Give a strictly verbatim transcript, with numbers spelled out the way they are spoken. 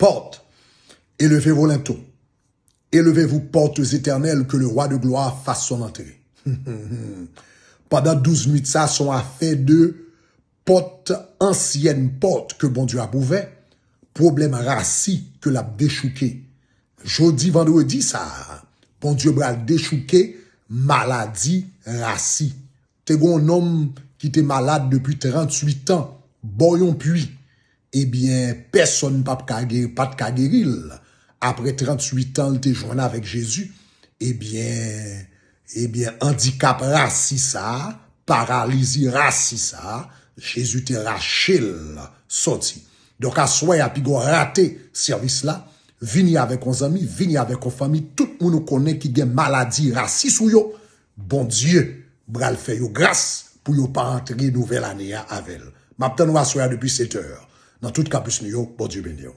Portes, élevez vos linteaux. Élevez-vous, portes éternelles, que le roi de gloire fasse son entrée. Pandan douz nwit sa, se yon afè de pòt, ansyèn pòt ke Bondye ap ouvè, pwoblèm rasi ke l ap dechouke. Jodi vandredi sa a, Bondye pral dechouke maladi rasi. Te gen yon nonm ki te malad depi tranntuit an, bò yon pwi. Ebyen, pèsonn p ap ka geri, pa t ka geri l. Apre tranntuit an, l te jwenn avèk Jezi. Ebyen, ebyen, andikap rasi sa a, paralizi rasi sa a, Jezi te rache l soti. Donk, aswè a, piga w rate sèvis la, vini avèk yon zanmi, vini avèk yon fanmi, tout moun ou konnen ki gen maladi rasi sou yo, Bondye pral fè yo gras pou yo pa antre nouvèl ane a avè l. M ap tann ou aswè a depi setè. Nan tout kanpis nou yo, Bondye beni w.